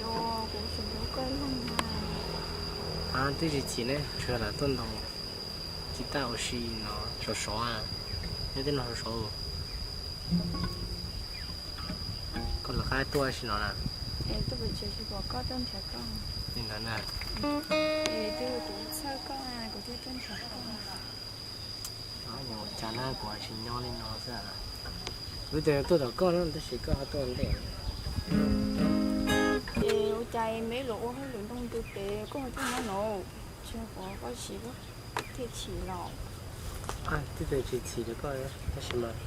Kuv tsis hlub koj leej na. Twb tsis chim ne, tsuas lam tuaj ntaus tsis tag ua si no sov sov. Nyob tej no sov sov. Koj lawv qab tuaj ua si no na? Es tuaj pem tsev tsis pom koj tuaj nrhiav koj li ntawd na. Es twb kuv txhawj koj, kuv thiaj tuaj nrhiav koj. Ua cas na, kuv tsis nyob li no xwb. Kuv twb tuaj tom koj no tab sis koj ho tuaj ntej. Es ua cas me luag ua hauj lwm ntoo ntws pem koj ho tuaj nyob no? Tsis pom koj siv thiaj chim los. Twb tsis chim rau koj tab sis mas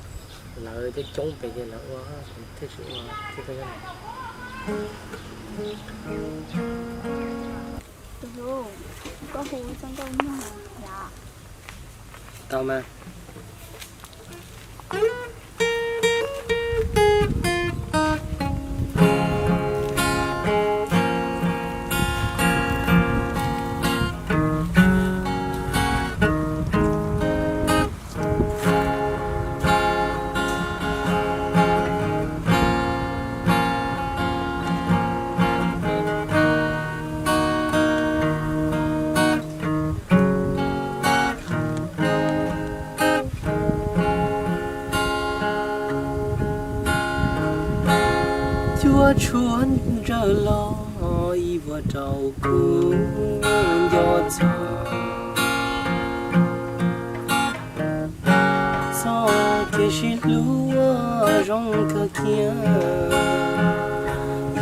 lawv coob coob pem ces lawv ua kuv thiaj tsis ua thiaj tuaj nyob no. Tus hlub, koj hu txoj nkauj nyuj yam. Tau mas. Cuaj tshuaj ntsawj los ib vuag rau kuv nco txog. Txoj kev sib hlub zoo kawg kiag,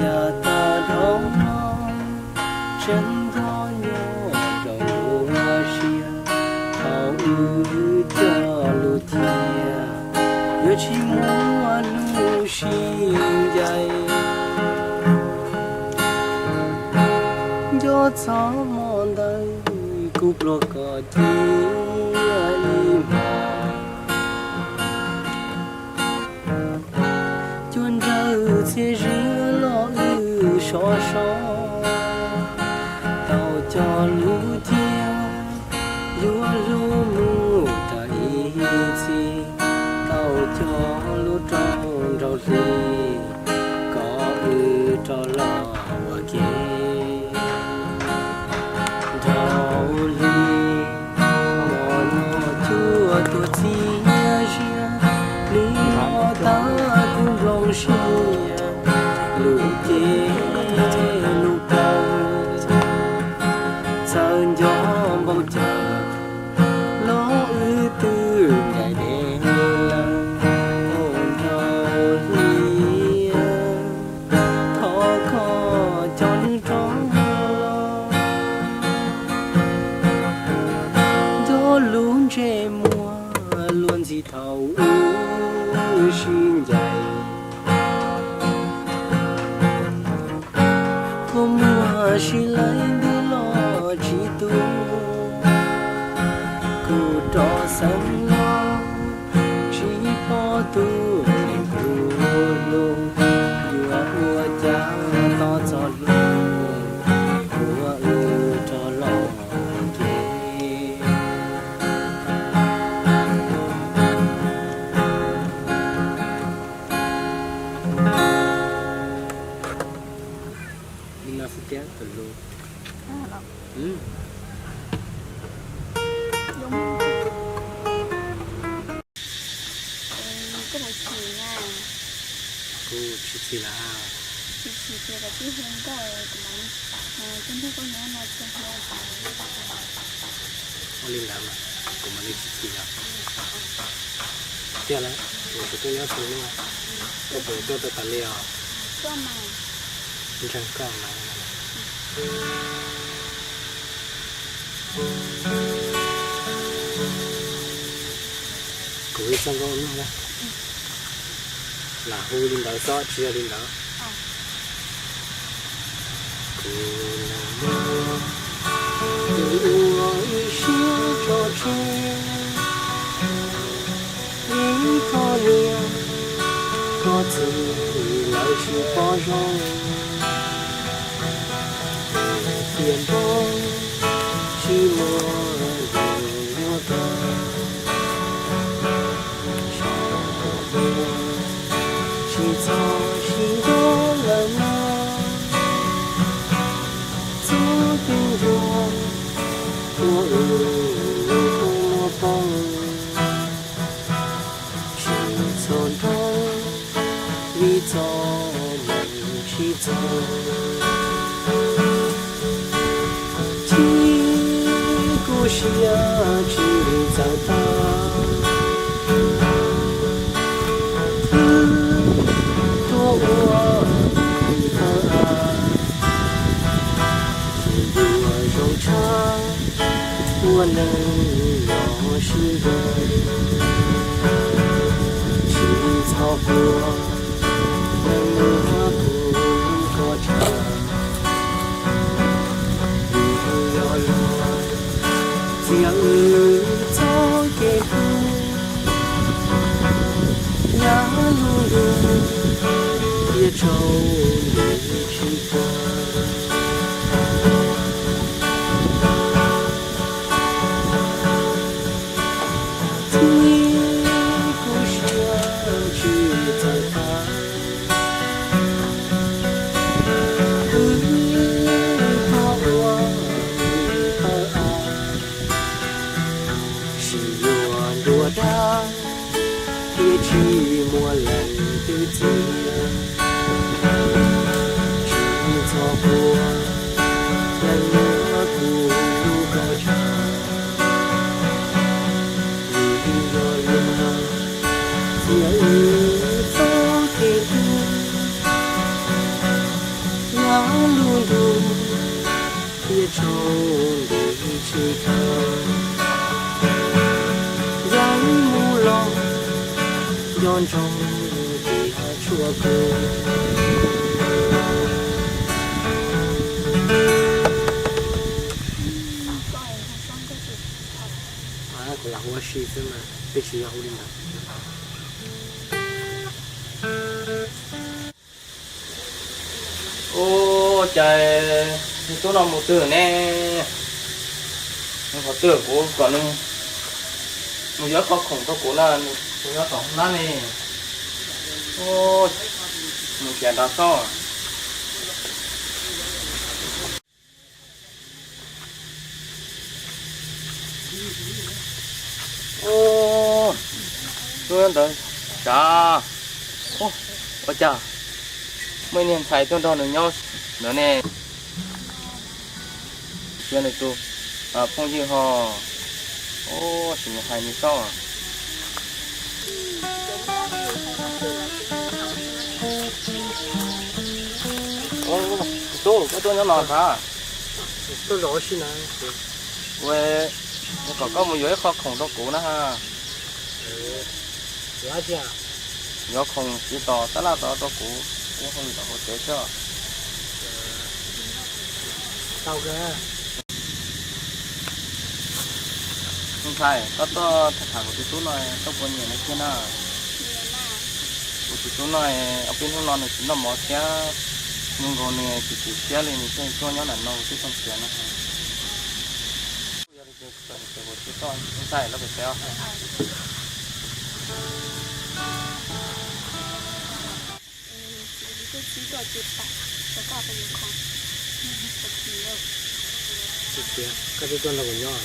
yam tag dhau los tseem nco nyob rau hauv siab. Thaum wb cog lus cia, yuav tsis muaj lub sij ncaim. Nco txog hmo ntawd kuv pluag koj cia ib hmos. Cuaj ntsawj txiaj ziab los wb sov so, tau cog lus cia yuav hlub mus tag ib txhis, tau cog lus roos nraug hli kom wb rov los ua ke. Nraug hli, hmo no cuaj tuaj txias zias, hnub no tag kuv nplooj siab, lus ceg lus pom, txawm nco npaum cas los wb twb ncaim deb lawm. Ua nraug hli, thov koj cog lus roos los, nco lus ntsej muag luag ntxhi thaum wb sib ncaim. Kua muag sib laij ntws los tsis tu, kuv rov xeeb los tsis pom tus neeg kuv hlub, yuav ua cas tos txoj hlub uas wb rov los ua ke. Li no xwb thiab tus hlub. Koj puas chim na? Kuv tsis chim lawm. Tsis chim ces kom tib hu nkauj, kuv mam li, kuv nrog koj nyob no txhua hnub. Ua li ntawd mas kuv mam li tsis chim lawm. Tiag lawm, kuv tseem tuaj nyob txhua hnub. Koj puas tuaj tau tas li os? Ntseeg koj mas. Kuv hu txoj nkauj nyuj na. Lam hu li ntawd xwb, tsis yog li ntawd. Kuv los mus, kuv ua ib siab tso tseg, ib txoj niam koj txwm lawm tsis pom zoo. Tiam npoo tsis muaj ntuj nyob tau, tsis txhob sib nrog lawm mog. Muaj poob tsis txhob nroo, vim txoj hmoo tsis txog, thiab kuv siab tsis txawj tag. Wb tuaj ua ib thawj av, tsis yuav zoo tshaj ua neej los sib ntsib. Tsis txhob quaj, neeg muab kuv hlub koj tshaj, vim yog luag txiav wb txoj kev hlub. Yam lub ntuj thiaj tsaus ntuj tsis tag. Thiab kuv siab tsis txawj tag, wb tuaj ua ib thawj av, tsis yuav ntuas dag, thiab tsis muaj leej twg txiav. Tsis txhob quaj, neeg muab kuv hlub koj tshaj, vim yog luag txiav wb txoj kev hlub. Yam lub ntuj thiaj tsaus ntuj tsis tag. Yeej mus los nco ntsoov tias tshuav kuv. Kuv lam hu ua si xwb mas, peb tsis yog hu li ntawd. Ua cas tus tub no mus twg ne? Nws qhov twg kuv kom nws mus yuav qhov khoom rau kuv na, kuv yuav tom hoob nab ne. Mus nrhiav nrad xwb. Ub, hnub ntawd sav, ua cas muaj ib niag ntxhais tuaj nrog nws nyob ntawd ne. Cia nws tus phooj ywg ho, ub, sim nws hais nws xwb. Tus tub, koj tuaj nyob no sav? Tuaj zov ua si na. Kuv kom koj mus yuav ib qho khoom rau kuv na. Yuav khoom siv tom tab laj tod rau kuv, kuv hu tom hauv tsev xwb. Tau kawg. Ntxhais, koj tuaj tham kuv tus tub no, koj puas nyiam nws kiag na? Kuv tus tub no, ob peb hnub no nws tsis noj mov thiab, zoo nkaus nws tsis tu siab li, nws thiaj tuaj nyob nram no kuv twb tau nrhiav no. Yog li ces kuv tsis tau ntxhais lawv pem pem os. Tsis tias koj twb tuaj nrog kuv nyob.